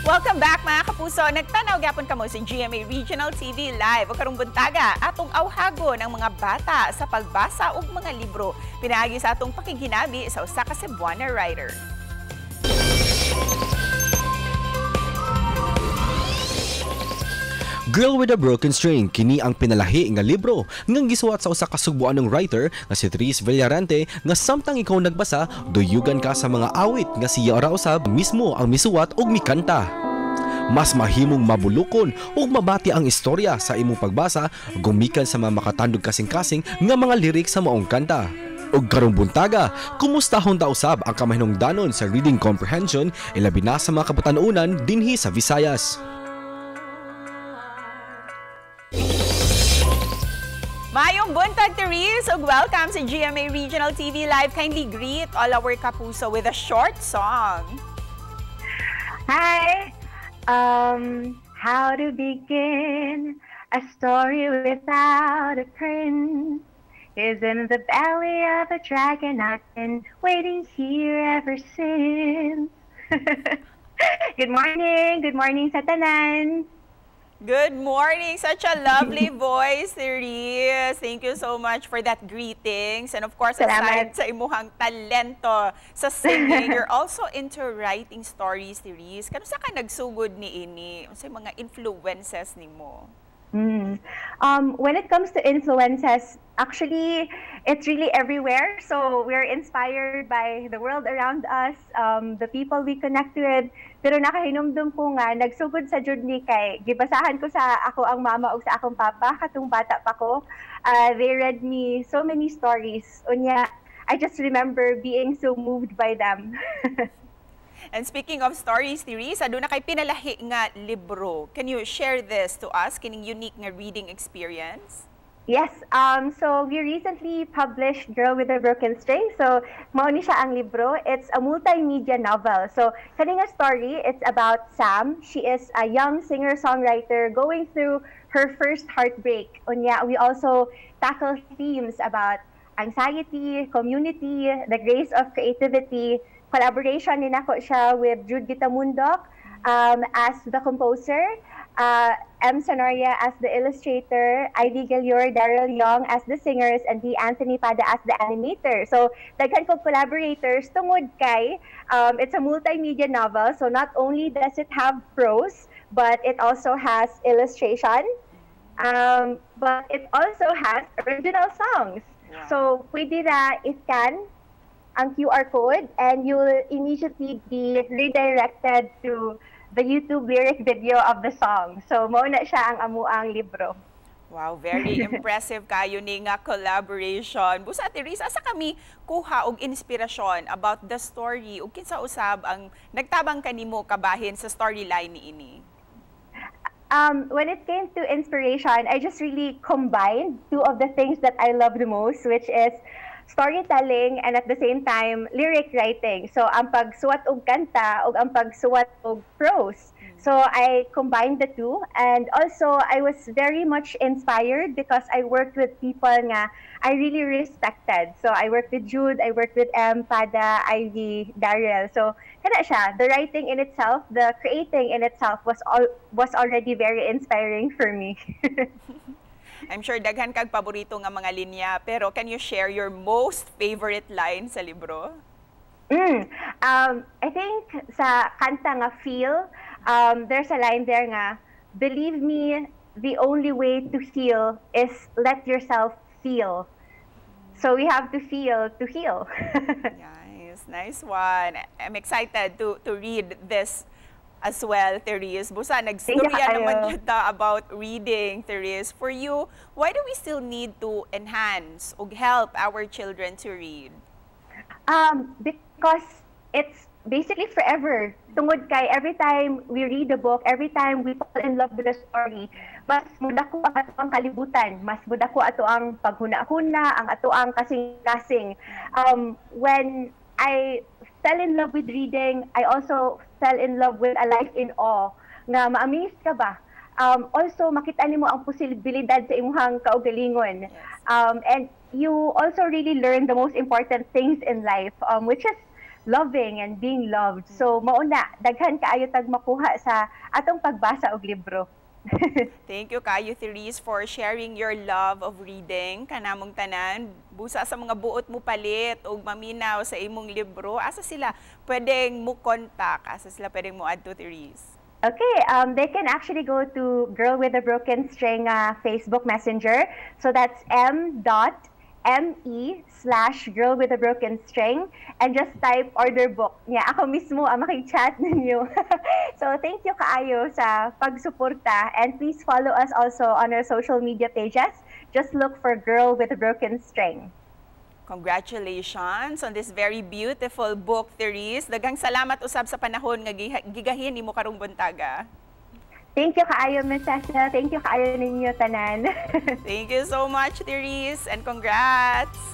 Welcome back, mga kapuso. Nagtanaw gyapon kamo sa GMA Regional TV Live. Ug karong buntaga, atong awhagon ang mga bata sa pagbasa og mga libro. Pinaagi sa atong pakighinabi sa usa ka Cebuana writer. Girl with a Broken String, kini ang pinalahi nga libro nga gisuwat sa usa ka Sugboanong writer nga si Therese Villarante, nga samtang ikaw nagbasa, duyugan ka sa mga awit nga siya ra usab mismo ang misuwat og mikanta. Mas mahimong mabulukon ug mabati ang istorya sa imong pagbasa gumikan sa mga makatandog kasing-kasing nga mga lyrics sa maong kanta. Ug karong buntaga, kumustahon ta usab ang kamahinungdanon sa reading comprehension, ilabi na sa mga kabatan-unan dinhi sa Visayas. Maayong buntag, Therese, ug welcome sa GMA Regional TV Live. Kindly greet all our kapuso with a short song. Hi! How to begin a story without a prince is in the belly of a dragon. I've been waiting here ever since. Good morning! Good morning sa tanan! Good morning! Such a lovely voice, Therese. Thank you so much for that greetings. And of course, Salamat. Aside sa imuhang talento sa singing, you're also into writing stories, Therese. Kanus-a ka nagsugod ni ini? Unsay mga influences nimo? When it comes to influences, actually, it's really everywhere. So we're inspired by the world around us, the people we connect with. Pero nakahinumdum ko nga, nagsugod sa jud ni kay, gibasahan ko sa akoang mama ug sa akong papa, katong bata pa ko. They read me so many stories. Unya, I just remember being so moved by them. And speaking of stories, Therese, aduna kay pinalahi nga libro. Can you share this to us, kining unique nga reading experience? Yes. So we recently published Girl with a Broken String. So mao ni siya ang libro. It's a multimedia novel. So kani nga story, it's about Sam. She is a young singer-songwriter going through her first heartbreak. Unya, we also tackle themes about anxiety, community, the grace of creativity. Collaboration ni nako siya with Jude Gitamundoc as the composer, M. Sanoria as the illustrator, Ivy Gelior, Daryl Young as the singers, and D. Anthony Pada as the animator. So, daghan ko collaborators tungod kay it's a multimedia novel. So, not only does it have prose, but it also has illustration. But it also has original songs. Wow. So, pwede na i-scan ang QR code and you'll immediately be redirected to the YouTube lyric video of the song. So, mao na siya ang amuang libro. Wow, very impressive kayo ni nga collaboration. Busa, Therese, asa kami kuha og inspirasyon about the story ug kinsa usab ang nagtabang kanimo kabahin sa storyline ni ini? When it came to inspiration, I just really combined two of the things that I love the most, which is storytelling and at the same time lyric writing. So ang pagsuwat og kanta ug ang pagsuwat og prose. So I combined the two, and also I was very much inspired because I worked with people nga I really respected. So I worked with Jude, I worked with M, Pada, Ivy, Daryl. So kana siya, the writing in itself, the creating in itself was already very inspiring for me. I'm sure daghan kag paborito nga mga linya, pero can you share your most favorite line sa libro? I think sa kanta nga Feel, there's a line there nga, "Believe me, the only way to heal is let yourself feel." So we have to feel to heal. Nice, nice one. I'm excited to read this as well, Therese. Busa, Thank you nagstorya naman kaayo. Kita about reading, Therese. For you, why do we still need to enhance or help our children to read? Because it's basically forever. Tungod kay every time we read a book, every time we fall in love with a story, mas mudako ang atoang kalibutan, mas mudako atoang paghuna-huna, ang atoang kasing-kasing. When I fell in love with reading, I also fell in love with a life in awe. Nga ma-amaze ka ba? Also, makita nimo ang posibilidad sa imuhang kaugalingon. And you also really learn the most important things in life, which is loving and being loved. So mao na, daghan kaayo tag makuha sa atong pagbasa og libro. Thank you kayo, Therese, for sharing your love of reading kanamong tanan. Busa sa mga buot mo palit og maminaw sa imong libro, asa sila pwedeng mo contact? Asa sila pwedeng mo add to, Therese? Okay, they can actually go to Girl with a Broken String Facebook Messenger. So that's m.me/girlwithabrokenstring and just type "order book." Yeah, ako mismo ang makichat ninyo. So thank you kaayo sa pagsuporta and please follow us also on our social media pages. Just look for Girl with a Broken String. Congratulations on this very beautiful book, Therese. Daghang salamat usab sa panahon nga gigahin nimo karong buntaga. Thank you kaayo, Miss Cecil. Thank you kaayo ninyo tanan. Thank you so much, Therese, and congrats!